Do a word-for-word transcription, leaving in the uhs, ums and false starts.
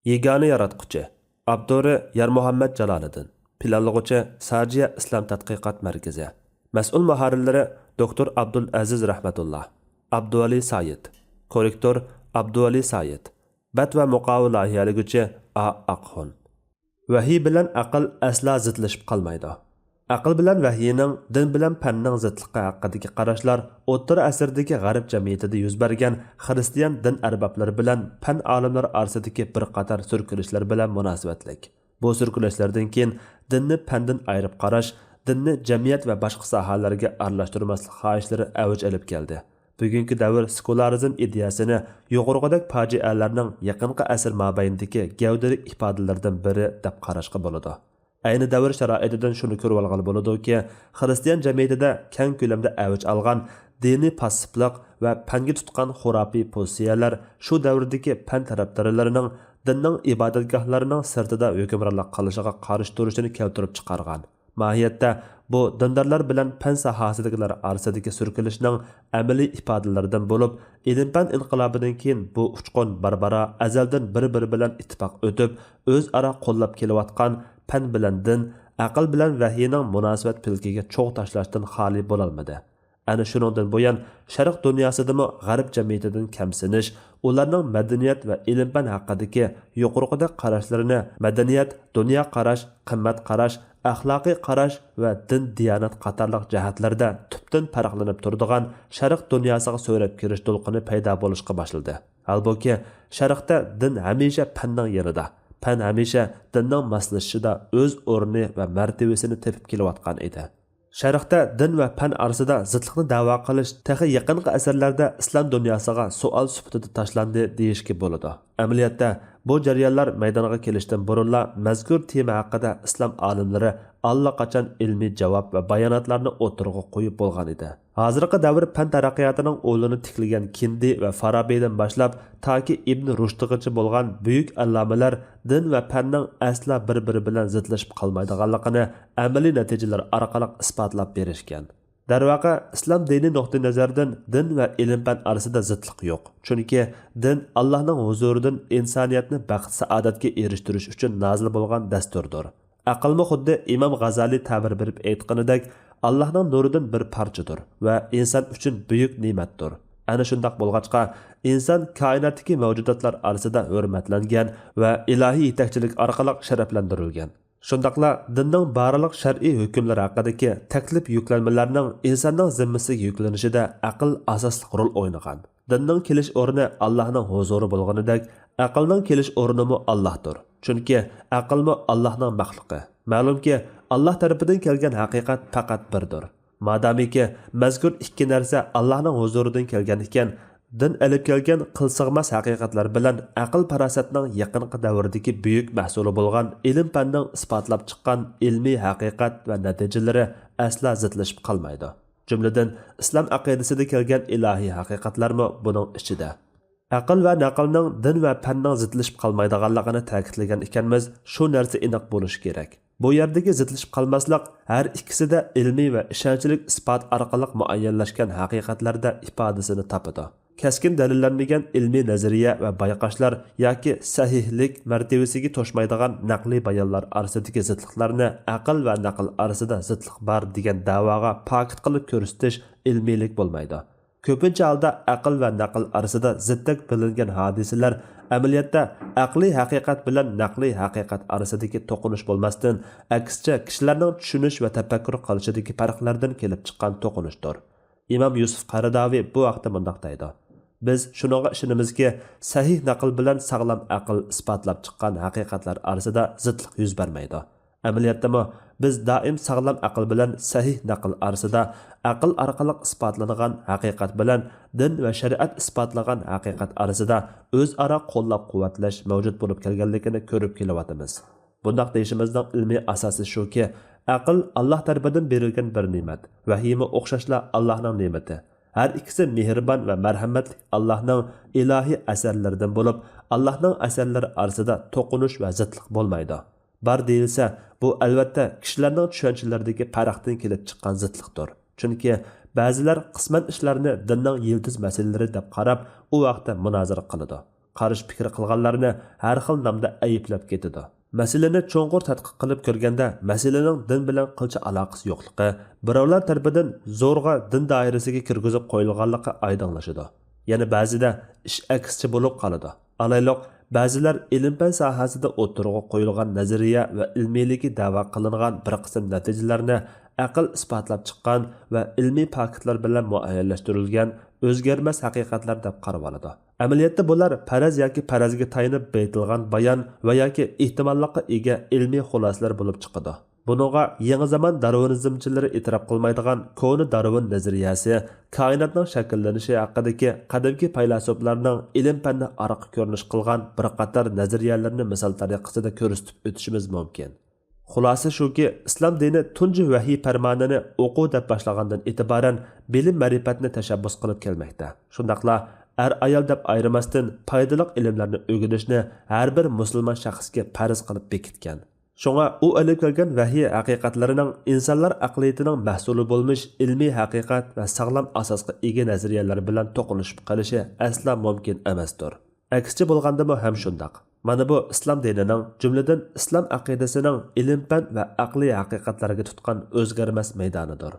يېگانە ياراتقۇچى. ئاپتورى يارمۇھەممەت جالالىدىن. پىلانلىغۇچى ساجىيە ئىسلام تەتقىقات مەركىزى. مەسئۇل مۇھەررىرلىرى دوكتور ئابدۇلئەزىز رەھمەتۇللا، ئابدۇۋەلى سايىت. كوررېكتور ئابدۇۋەلى سايىت. بەت ۋە مۇقاۋا لايىھەلىگۈچى ئا ئاقخۇن. ۋەھىي بىلەن ئەقىل ئەسلا زىتلىشىپ قالمايدۇ. ئەقىل بىلەن ۋەھىينىڭ، دىن بىلەن پەننىڭ زىتلىقى ھەققىدىكى قاراشلار ئوتتۇرا ئەسىردىكى غەرب جەمئىيىتىدە يۈز بەرگەن خىرىستىيان دىن ئەربابلىرى بىلەن پەن ئالىملىرى ئارىسىدىكى بىر قاتار سۈركىلىشلەر بىلەن مۇناسىۋەتلىك. بۇ سۈركىلىشلەردىن كېيىن دىننى پەندىن ئايرىپ قاراش، دىننى جەمئىيەت ۋە باشقا ساھەلەرگە ئارىلاشتۇرماسلىق خاھىشلىرى ئەۋج ئېلىپ كەلدى. بۈگۈنكى دەۋر سېكۇلارىزم ئىدىيەسىنى يۇقىرىقىدەك پاجىئەلەرنىڭ يېقىنقى ئەسىر مابەينىدىكى گەۋدىلىك ئىپادىلىرىدىن بىرى دەپ قاراشقا بولىدۇ. ئەينى دەۋر شارائىتىدىن شۇنى كۆرۈۋالغىلى بولىدۇكى، خىرىستىيان جەمئىيىتىدە كەڭ كۆلەمدە ئەۋج ئالغان دىنىي پاسسىپلىق ۋە پەنگە تۇتقان خۇراپىي پوزىتسىيەلەر شۇ دەۋردىكى پەن تەرەپدارلىرىنىڭ دىننىڭ ئىبادەتگاھلىرىنىڭ سىرتىدا ھۆكۈمرانلىق قىلىشىغا قارشى تۇرۇشىنى كەلتۈرۈپ چىقارغان. ماھىيەتتە، بۇ دىندارلار بىلەن پەن ساھەسىدىكىلەر ئارىسىدىكى سۈركىلىشنىڭ ئەمەلىي ئىپادىلىرىدىن بولۇپ، ئىلىم-پەن ئىنقىلابىدىن كېيىن بۇ ئۇچقۇن بارا-بارا ئەزەلدىن بىر-بىرى بىلەن ئىتتىپاق ئۆتۈپ، ئۆزئارا قوللاپ كېلىۋاتقان پەن بىلەن دىن، ئەقىل بىلەن ۋەھىينىڭ مۇناسىۋەت پىلىكىگە چوغ تاشلاشتىن خالىي بولالمىدى. ئەنە شۇنىڭدىن بۇيان، شەرق دۇنياسىدىمۇ غەرب جەمئىيىتىدىن كەمسىنىش، ئۇلارنىڭ مەدەنىيەت ۋە ئىلىم-پەن ھەققىدىكى يۇقىرىقىدەك قاراشلىرىنى مەدەنىيەت، دۇنيا قاراش، قىممەت قاراش، ئەخلاقىي قاراش ۋە دىن-دىيانەت قاتارلىق جەھەتلەردە تۈپتىن پەرقلىنىپ تۇرىدىغان شەرق دۇنياسىغا سۆرەپ كىرىش دولقۇنى پەيدا بولۇشقا باشلىدى. ھالبۇكى، شەرقتە دىن ھەمىشە پەننىڭ يېنىدا، پەن ھەمىشە دىننىڭ ماسلىشىشىدا ئۆز ئورنى ۋە مەرتىۋىسىنى تېپىپ كېلىۋاتقان ئىدى. شەرقتە دىن ۋە پەن ئارىسىدا زىتلىقنى دەۋا قىلىش تېخى يېقىنقى ئەسىرلەردە ئىسلام دۇنياسىغا سوئال سۈپىتىدە تاشلاندى دېيىشكە بولىدۇ. ئەمەلىيەتتە، بۇ جەريانلار مەيدانغا كېلىشتىن بۇرۇنلا مەزكۇر تېما ھەققىدە ئىسلام ئالىملىرى ئاللىقاچان ئىلمىي جاۋاب ۋە باياناتلارنى ئوتتۇرىغا قويۇپ بولغان ئىدى. ھازىرقى دەۋر پەن تەرەققىياتىنىڭ ئۇلىنى تىكلىگەن كىندى ۋە فارابىدىن باشلاپ، تاكى ئىبن رۇشدىغىچە بولغان بۈيۈك ئاللامىلەر دىن ۋە پەننىڭ ئەسلا بىر-بىرى بىلەن زىتلىشىپ قالمايدىغانلىقىنى ئەمەلىي نەتىجىلەر ئارقىلىق ئىسپاتلاپ بېرىشكەن. دەرۋەقە، ئىسلام دىنى نۇقتىئىنەزەردىن دىن ۋە ئىلىم-پەن ئارىسىدا زىتلىق يوق. چۈنكى دىن ئاللاھنىڭ ھۇزۇرىدىن ئىنسانىيەتنى بەخت-سائادەتكە ئېرىشتۈرۈش ئۈچۈن نازىل بولغان دەستۇردۇر. ئەقىلمۇ خۇددى ئىمام غازالى تەبىر بېرىپ ئېيتقىنىدەك، ئاللاھنىڭ نۇرىدىن بىر پارچىدۇر ۋە ئىنسان ئۈچۈن بۈيۈك نېمەتتۇر. ئەنە شۇنداق بولغاچقا، ئىنسان كائىناتتىكى مەۋجۇداتلار ئارىسىدا ھۆرمەتلەنگەن ۋە ئىلاھىي يېتەكچىلىك ئارقىلىق شەرەپلەندۈرۈلگەن. شۇنداقلا دىننىڭ بارلىق شەرئىي ھۆكۈملىرى ھەققىدىكى تەكلىپ يۈكلەنمىلەرنىڭ ئىنساننىڭ زىممىسىگە يۈكلىنىشىدە ئەقىل ئاساسلىق رول ئوينىغان. دىننىڭ كېلىش ئورنى ئاللاھنىڭ ھۇزۇرى بولغىنىدەك، ئەقىلنىڭ كېلىش ئورنىمۇ ئاللاھتۇر. چۈنكى ئەقىلمۇ ئاللاھنىڭ مەخلۇقى. مەلۇمكى، ئاللاھ تەرىپىدىن كەلگەن ھەقىقەت پەقەت بىردۇر. مادامىكى، مەزكۇر ئىككى نەرسە ئاللاھنىڭ ھۇزۇرىدىن كەلگەن ئىكەن، دىن ئېلىپ كەلگەن قىل سىغماس ھەقىقەتلەر بىلەن ئەقىل-پاراسەتنىڭ يېقىنقى دەۋردىكى بۈيۈك مەھسۇلى بولغان ئىلىم-پەننىڭ ئىسپاتلاپ چىققان ئىلمىي ھەقىقەت ۋە نەتىجىلىرى ئەسلا زىتلىشىپ قالمايدۇ. جۈملىدىن، ئىسلام ئەقىدىسىدە كەلگەن ئىلاھىي ھەقىقەتلەرمۇ بۇنىڭ ئىچىدە. ئەقىل ۋە نەقىلنىڭ دىن ۋە پەننىڭ زىتلىشىپ قالمايدىغانلىقىنى تەكىتلىگەن ئىكەنمىز، شۇ نەرسە ئېنىق بولۇشى كېرەك. بۇ يەردىكى زىتلىشىپ قالماسلىق ھەر ئىككىسىدە ئىلمىي ۋە ئىشەنچلىك ئىسپات ئارقىلىق مۇئەييەنلەشكەن ھەقىقەتلەردە ئىپادىسىنى تاپىدۇ. كەسكىن دەلىللەنمىگەن ئىلمىي نەزەرىيە ۋە بايقاشلار ياكى سەھىھلىك مەرتىۋىسىگە توشمايدىغان نەقلىي بايانلار ئارىسىدىكى زىتلىقلارنى ئەقىل ۋە نەقىل ئارىسىدا زىتلىق بار دېگەن دەۋاغا پاكىت قىلىپ كۆرسىتىش ئىلمىيلىك بولمايدۇ. كۆپىنچە ھالدا ئەقىل ۋە نەقىل ئارىسىدا زىتتەك بىلىنگەن ھادىسىلەر ئەمەلىيەتتە ئەقلىي ھەقىقەت بىلەن نەقلىي ھەقىقەت ئارىسىدىكى توقۇنۇش بولماستىن، ئەكسىچە، كىشىلەرنىڭ چۈشىنىش ۋە تەپەككۇر قىلىشىدىكى پەرقلەردىن كېلىپ چىققان توقۇنۇشتۇر. ئىمام يۈسۈف قەرىداۋى بۇ ھەقتە مۇنداق دەيدۇ: بىز شۇنىڭغا ئىشىنىمىزكى، سەھىھ نەقىل بىلەن ساغلام ئەقىل ئىسپاتلاپ چىققان ھەقىقەتلەر ئارىسىدا زىتلىق يۈز بەرمەيدۇ. ئەمەلىيەتتىمۇ، بىز دائىم ساغلام ئەقىل بىلەن سەھىھ نەقىل ئارىسىدا، ئەقىل ئارقىلىق ئىسپاتلىنىدىغان ھەقىقەت بىلەن دىن ۋە شەرىئەت ئىسپاتلىغان ھەقىقەت ئارىسىدا ئۆزئارا قوللاپ-قۇۋۋەتلەش مەۋجۇت بولۇپ كەلگەنلىكىنى كۆرۈپ كېلىۋاتىمىز. بۇنداق دېيىشىمىزنىڭ ئىلمىي ئاساسى شۇكى، ئەقىل ئاللاھ تەرىپىدىن بېرىلگەن بىر نېمەت، ۋەھىيمۇ ئوخشاشلا ئاللاھنىڭ نېمىتى. ھەر ئىككىسى مېھرىبان ۋە مەرھەمەتلىك ئاللاھنىڭ ئىلاھىي ئەسەرلىرىدىن بولۇپ، ئاللاھنىڭ ئەسەرلىرى ئارىسىدا توقۇنۇش ۋە زىتلىق بولمايدۇ. بار دېيىلسە، بۇ ئەلۋەتتە كىشىلەرنىڭ چۈشەنچىلىرىدىكى پەرقتىن كېلىپ چىققان زىتلىقتۇر. چۈنكى بەزىلەر قىسمەن ئىشلارنى دىننىڭ يىلتىز مەسىلىلىرى دەپ قاراپ، ئۇ ھەقتە مۇنازىرە قىلىدۇ. قارشى پىكىر قىلغانلارنى ھەر خىل نامدا ئەيىبلەپ كېتىدۇ. مەسىلىنى چوڭقۇر تەتقىق قىلىپ كۆرگەندە، مەسىلىنىڭ دىن بىلەن قىلچە ئالاقىسى يوقلۇقى، بىراۋلار تەرىپىدىن زورغا دىن دائىرىسىگە كىرگۈزۈپ قويۇلغانلىقى ئايدىڭلىشىدۇ. يەنە بەزىدە ئىش ئەكسىچە بولۇپ قالىدۇ. ئالايلۇق، بەزىلەر ئىلىم-پەن ساھەسىدە ئوتتۇرىغا قويۇلغان نەزەرىيە ۋە ئىلمىيلىكى دەۋا قىلىنغان بىر قىسىم نەتىجىلەرنى ئەقىل ئىسپاتلاپ چىققان ۋە ئىلمىي پاكىتلار بىلەن مۇئەييەنلەشتۈرۈلگەن ئۆزگەرمەس ھەقىقەتلەر دەپ قارىۋالىدۇ. ئەمەلىيەتتە بۇلار پەرەز ياكى پەرەزگە تايىنىپ بېيىتىلغان بايان ۋە ياكى ئېھتىماللىققا ئىگە ئىلمىي خۇلاسىلەر بولۇپ چىقىدۇ. بۇنىڭغا يېڭى زامان دارۋىنىزمچىلىرى ئېتىراپ قىلمايدىغان كونا دارۋىن نەزەرىيەسى، كائىناتنىڭ شەكىللىنىشى ھەققىدىكى قەدىمكى پەيلاسوپلارنىڭ ئىلىم-پەننى ئارقا كۆرۈنۈش قىلغان بىر قاتار نەزەرىيەلىرىنى مىسال تەرىقىسىدە كۆرسىتىپ ئۆتۈشىمىز مۇمكىن. خۇلاسە شۇكى، ئىسلام دىنى تۇنجى ۋەھىي پەرمانىنى ئوقۇ دەپ باشلىغاندىن ئېتىبارەن بىلىم-مەرىپەتنى تەشەببۇس قىلىپ كەلمەكتە. شۇنداقلا ئەر-ئايال دەپ ئايرىماستىن، پايدىلىق ئىلىملەرنى ئۆگىنىشنى ھەر بىر مۇسۇلمان شەخسكە پەرز قىلىپ بېكىتكەن. شۇڭا ئۇ ئېلىپ كەلگەن ۋەھىي ھەقىقەتلىرىنىڭ ئىنسانلار ئەقلىيىتىنىڭ مەھسۇلى بولمىش ئىلمىي ھەقىقەت ۋە ساغلام ئاساسقا ئىگە نەزەرىيەلەر بىلەن توقۇنۇشۇپ قېلىشى ئەسلا مۇمكىن ئەمەستۇر. ئەكسىچە بولغاندىمۇ ھەم شۇنداق. مانا بۇ ئىسلام دىنىنىڭ، جۈملىدىن ئىسلام ئەقىدىسىنىڭ ئىلىم-پەن ۋە ئەقلىي ھەقىقەتلەرگە تۇتقان ئۆزگەرمەس مەيدانىدۇر.